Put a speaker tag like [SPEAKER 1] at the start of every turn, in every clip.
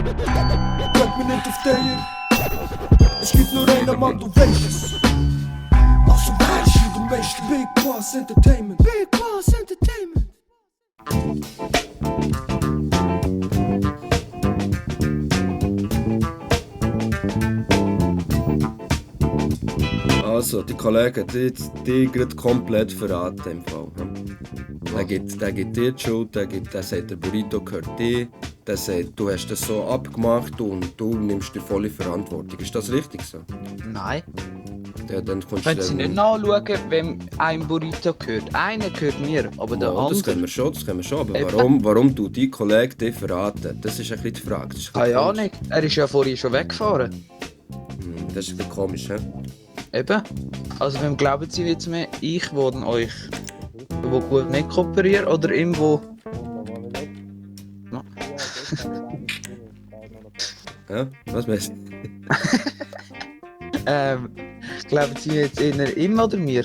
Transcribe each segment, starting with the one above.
[SPEAKER 1] Kijk me nicht auf dir. Es gibt nur einen Mann, du weißt es. Also weißt du, der meiste Big Boss Entertainment. Big Boss Entertainment.
[SPEAKER 2] Also, die Kollegen, die gerade komplett verraten im Fall. Der gibt dir die Schuld, der sagt, der Burrito gehört dir, der sagt, du hast das so abgemacht und du nimmst die volle Verantwortung. Ist das richtig so?
[SPEAKER 3] Nein.
[SPEAKER 2] Ja, dann kommst
[SPEAKER 3] Können Sie nicht nachschauen, wem ein Burrito gehört? Einer gehört mir, aber der andere...
[SPEAKER 2] Das können wir schon. Aber warum du die Kollegen dich verraten? Das ist ein bisschen die Frage.
[SPEAKER 3] Ja nicht. Er ist ja vorhin schon weggefahren.
[SPEAKER 2] Das ist ein bisschen komisch, hä?
[SPEAKER 3] Eben. Also wem glauben Sie jetzt mehr? Ich, wo euch wo gut nicht kooperiert oder ihm, wo... No.
[SPEAKER 2] Ja, was meinst du?
[SPEAKER 3] Glauben Sie jetzt eher ihm oder mir?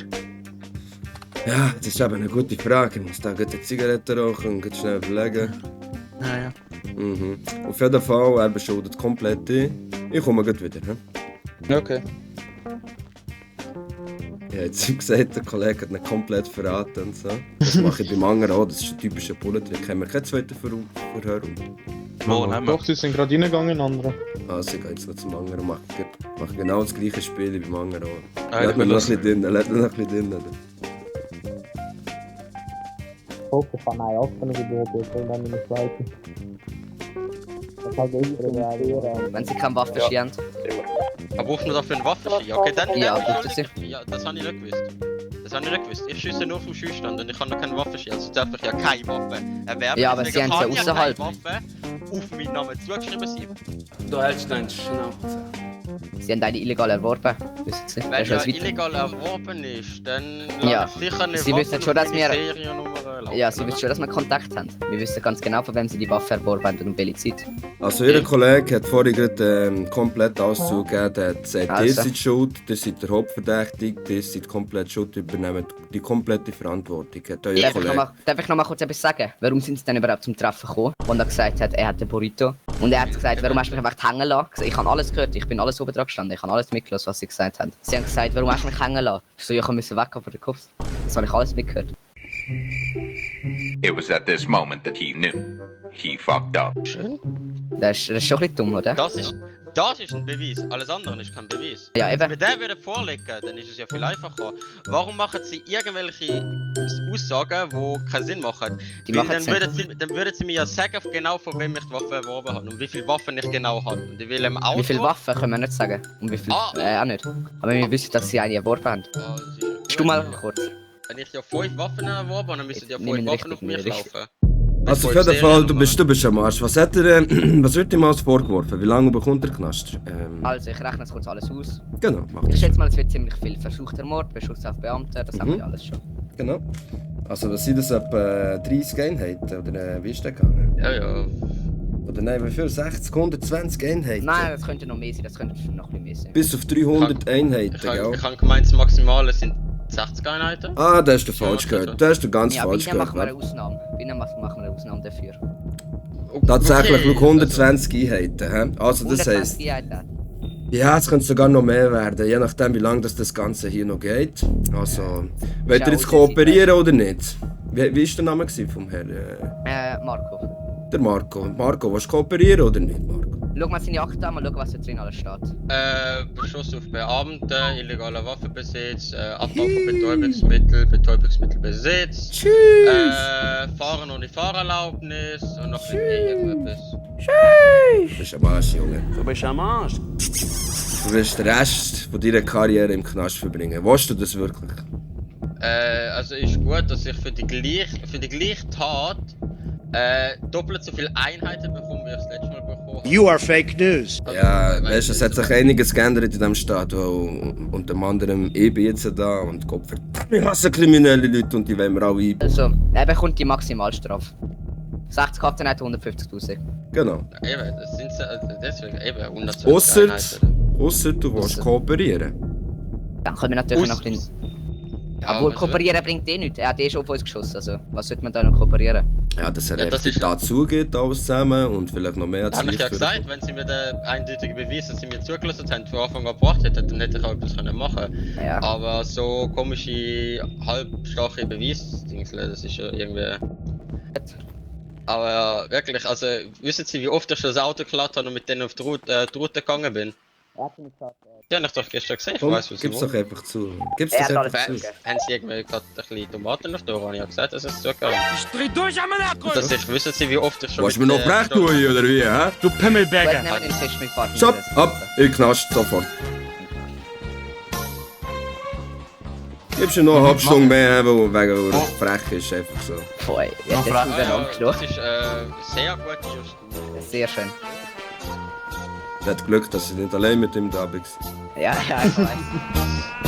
[SPEAKER 2] Ja, das ist eben eine gute Frage. Ich muss da gleich eine Zigarette rauchen und gleich schnell überlegen.
[SPEAKER 3] Naja.
[SPEAKER 2] Auf jeden Fall, er beschuldigt komplett dich. Ich komme gleich wieder. He?
[SPEAKER 3] Okay.
[SPEAKER 2] Ja, jetzt habe gesagt, der Kollege hat ihn komplett verraten und so. Das mache ich beim anderen auch, das ist ein typischer Bullentrick. Haben wir keinen zweiten Verhör?
[SPEAKER 4] Doch, sie sind gerade reingegangen, andere.
[SPEAKER 2] Also ich gehe jetzt noch zum anderen und mache genau das gleiche Spiel wie beim anderen auch.
[SPEAKER 4] Ah,
[SPEAKER 2] Lädt mir noch ein bisschen drin.
[SPEAKER 5] Fokus van mij af van de geboorte, ik ben dan in de sluiten. Dat had ik er
[SPEAKER 6] Wenn sie keine Waffe schießen.
[SPEAKER 7] Aber rufen wir dafür eine Waffe schießen? Okay, dann
[SPEAKER 6] Ja,
[SPEAKER 7] dann
[SPEAKER 6] bitte sehr.
[SPEAKER 7] Ja, das habe ich nicht gewusst. Ich schieße nur vom Schießstand und ich kann noch keine Waffe schießen. Also darf ich ja keine Waffe erwerben.
[SPEAKER 6] Ja, aber
[SPEAKER 7] Deswegen
[SPEAKER 6] sie haben sie
[SPEAKER 7] kann
[SPEAKER 6] außerhalb.
[SPEAKER 7] keine Waffe auf meinen Namen zugeschrieben sein.
[SPEAKER 8] Du hältst deinen Schnauze.
[SPEAKER 6] Sie haben eine illegal erworben. Wissen Sie?
[SPEAKER 7] Wenn
[SPEAKER 6] Das
[SPEAKER 7] er
[SPEAKER 6] ist weit-
[SPEAKER 7] illegal erworben ist, dann
[SPEAKER 6] Ja.
[SPEAKER 7] lasse ich sicher eine
[SPEAKER 6] Sie
[SPEAKER 7] Waffe
[SPEAKER 6] wissen schon, dass
[SPEAKER 7] auf meine
[SPEAKER 6] wir-
[SPEAKER 7] Seriennummer laufen,
[SPEAKER 6] Ja, Sie
[SPEAKER 7] oder?
[SPEAKER 6] wissen schon, dass wir Kontakt haben. Wir wissen ganz genau, von wem Sie die Waffe erworben haben und um welche Zeit.
[SPEAKER 2] Also Ihr Kollege hat vorhin gerade komplett alles zugegeben. Er hat gesagt, ihr
[SPEAKER 6] Also.
[SPEAKER 2] seid schuld, ihr seid der Hauptverdächtige, ihr seid komplett schuld, übernehmt die komplette Verantwortung. Hat euer Kollege.
[SPEAKER 6] Darf ich noch mal kurz etwas sagen? Warum sind Sie denn überhaupt zum Treffen gekommen? Und er gesagt hat, er hat den Burrito. Und er hat gesagt, warum hast du mich einfach hängen lassen? Ich habe alles gehört, ich bin alles oben dran gestanden, ich habe alles mitgelassen, was Sie gesagt haben. Sie haben gesagt, warum hast du mich hängen lassen? Ich so, ich musste weg von den Kopf. Das habe ich alles mitgehört.
[SPEAKER 9] It was at this moment that he knew. He fucked up.
[SPEAKER 6] Das ist schon ein bisschen dumm, oder?
[SPEAKER 7] Das ist ein Beweis, alles andere ist kein Beweis.
[SPEAKER 6] Ja,
[SPEAKER 7] Wenn
[SPEAKER 6] eben.
[SPEAKER 7] wir den würden vorlegen, dann ist es ja viel einfacher. Warum machen sie irgendwelche Aussagen, die keinen Sinn machen?
[SPEAKER 6] Die
[SPEAKER 7] Weil
[SPEAKER 6] machen
[SPEAKER 7] dann würden sie mir ja sagen, genau von wem ich die Waffe erworben habe und wie viele Waffen ich genau habe. Und in welchem Auto.
[SPEAKER 6] Wie viele Waffen können wir nicht sagen. Und wie viele auch nicht. Aber wir wissen, dass Sie eine erworben haben.
[SPEAKER 7] Ah, sicher.
[SPEAKER 6] Bist du mal kurz?
[SPEAKER 7] Wenn ich ja 5 Waffen erworben habe, dann müssen ja 5
[SPEAKER 6] Nimm ihn
[SPEAKER 7] Waffen auf
[SPEAKER 6] richtig,
[SPEAKER 7] mich
[SPEAKER 6] nimm ihn richtig.
[SPEAKER 7] laufen.
[SPEAKER 2] Also auf
[SPEAKER 7] Mit
[SPEAKER 2] jeden
[SPEAKER 7] fünf
[SPEAKER 2] Fall, du
[SPEAKER 7] Seriennummern.
[SPEAKER 2] bist am Arsch. Was wird ihm alles vorgeworfen? Wie lange bekommt er Knast?
[SPEAKER 6] Also, ich rechne jetzt kurz alles aus.
[SPEAKER 2] Genau, mach
[SPEAKER 6] Ich
[SPEAKER 2] das.
[SPEAKER 6] schätze mal, es wird ziemlich viel. Versuchter Mord, Beschuss auf Beamte, das haben wir ja alles schon.
[SPEAKER 2] Genau. Also was sind das, etwa 30 Einheiten? Oder wie ist der gegangen?
[SPEAKER 7] Ja.
[SPEAKER 2] Oder nein, wie viel? 60, 120 Einheiten?
[SPEAKER 6] Nein, das könnte noch mehr sein, das könnte noch ein bisschen mehr sein.
[SPEAKER 2] Bis auf 300 Einheiten,
[SPEAKER 7] Ich
[SPEAKER 2] gell?
[SPEAKER 7] habe gemeint, das Maximale sind 60 Einheiten.
[SPEAKER 2] Ah, da hast du falsch gehört. Da hast du ganz
[SPEAKER 6] Ja, bei
[SPEAKER 2] falsch
[SPEAKER 6] ihnen machen wir
[SPEAKER 2] gehört.
[SPEAKER 6] eine Ausnahme. Bei ihnen machen wir eine Ausnahme dafür.
[SPEAKER 2] Tatsächlich,
[SPEAKER 7] Okay,
[SPEAKER 2] schau, 120 Einheiten. Hä? Also das
[SPEAKER 6] 120
[SPEAKER 2] heisst,
[SPEAKER 6] Einheiten.
[SPEAKER 2] ja, es könnte sogar noch mehr werden, je nachdem wie lange das Ganze hier noch geht. Also, wollt ihr jetzt kooperieren oder nicht? Wie war der Name vom Herrn?
[SPEAKER 6] Marco.
[SPEAKER 2] Der Marco. Marco, willst du kooperieren oder nicht, Marco?
[SPEAKER 6] Schau mal seine Akte an, mal schauen, was da drin alles steht.
[SPEAKER 7] Beschuss auf Beamte, illegaler Waffenbesitz, Abbau von Betäubungsmittelbesitz, Fahren ohne Fahrerlaubnis und noch irgendetwas.
[SPEAKER 2] Du bist am Arsch, Junge.
[SPEAKER 8] Du bist am Arsch.
[SPEAKER 2] Du willst den Rest von deiner Karriere im Knast verbringen. Willst du das wirklich?
[SPEAKER 7] Also ist gut, dass ich für die gleiche Tat doppelt so viele Einheiten bekomme, wie ich das letzte Mal bekommen habe.
[SPEAKER 10] You are fake news.
[SPEAKER 2] Ja, weißt du, es hat sich einiges geändert in diesem Staat, weil unter anderem ich bin jetzt da und Gott verdammt, wir hassen kriminelle Leute und die wollen wir alle ein.
[SPEAKER 6] Also, er bekommt die Maximalstrafe. 60 Haftenheiten, 150'000.
[SPEAKER 2] Genau.
[SPEAKER 7] Eben, das sind deswegen eben 120
[SPEAKER 2] Ausser
[SPEAKER 7] Einheiten.
[SPEAKER 2] du willst kooperieren.
[SPEAKER 6] Dann können wir natürlich noch ein bisschen...
[SPEAKER 7] Ja,
[SPEAKER 6] Obwohl,
[SPEAKER 7] was
[SPEAKER 6] kooperieren bringt eh nichts. Er hat eh schon auf uns geschossen, also was sollte man da noch kooperieren?
[SPEAKER 2] Ja, dass er
[SPEAKER 7] Ja, das
[SPEAKER 2] richtig
[SPEAKER 7] ist-
[SPEAKER 2] dazu geht, alles zusammen und vielleicht noch mehr
[SPEAKER 7] Habe ich ja
[SPEAKER 2] Licht
[SPEAKER 7] gesagt, wenn sie mir den eindeutigen Beweis, dass sie mir zugelassen haben, von Anfang an gebracht hätten, dann hätte ich auch etwas machen können.
[SPEAKER 6] Ja.
[SPEAKER 7] Aber so komische, halbstarke Beweisdingsel, das ist ja irgendwie... Aber ja, wirklich, also wissen Sie, wie oft ich schon das Auto geklaut habe und mit denen auf die Route gegangen bin?
[SPEAKER 5] Er hat mir gesagt,
[SPEAKER 7] Ja, ich doch gestern gesehen, ich
[SPEAKER 2] Komm,
[SPEAKER 7] weiß, was
[SPEAKER 2] gib's doch einfach zu. Gib's
[SPEAKER 6] Er
[SPEAKER 2] doch
[SPEAKER 6] hat alles
[SPEAKER 2] einfach zu.
[SPEAKER 6] zugegeben.
[SPEAKER 7] Haben Sie irgendwie gerade ein bisschen Tomaten auf der Ohren? Ich habe gesagt, dass es zugehört.
[SPEAKER 8] Ich dreh durch am Akku!
[SPEAKER 7] Das ist, wissen Sie, wie oft ich schon...
[SPEAKER 2] Willst du mir noch Brech tun hier, oder wie, hä?
[SPEAKER 8] Du
[SPEAKER 6] Gut,
[SPEAKER 8] Pimmelberger!
[SPEAKER 6] nehmen den Fisch mit Party.
[SPEAKER 2] Stopp, ab, ich knascht sofort. Gibst du noch eine halbe Stunde mehr, wegen er frech ist, einfach so.
[SPEAKER 6] Voll, jetzt hast du den
[SPEAKER 7] Das
[SPEAKER 6] angeschlagen.
[SPEAKER 7] ist sehr gute Justiz.
[SPEAKER 6] Sehr schön.
[SPEAKER 2] Er hat Glück, dass ich nicht allein mit ihm da bin.
[SPEAKER 6] Ja, ich weiß.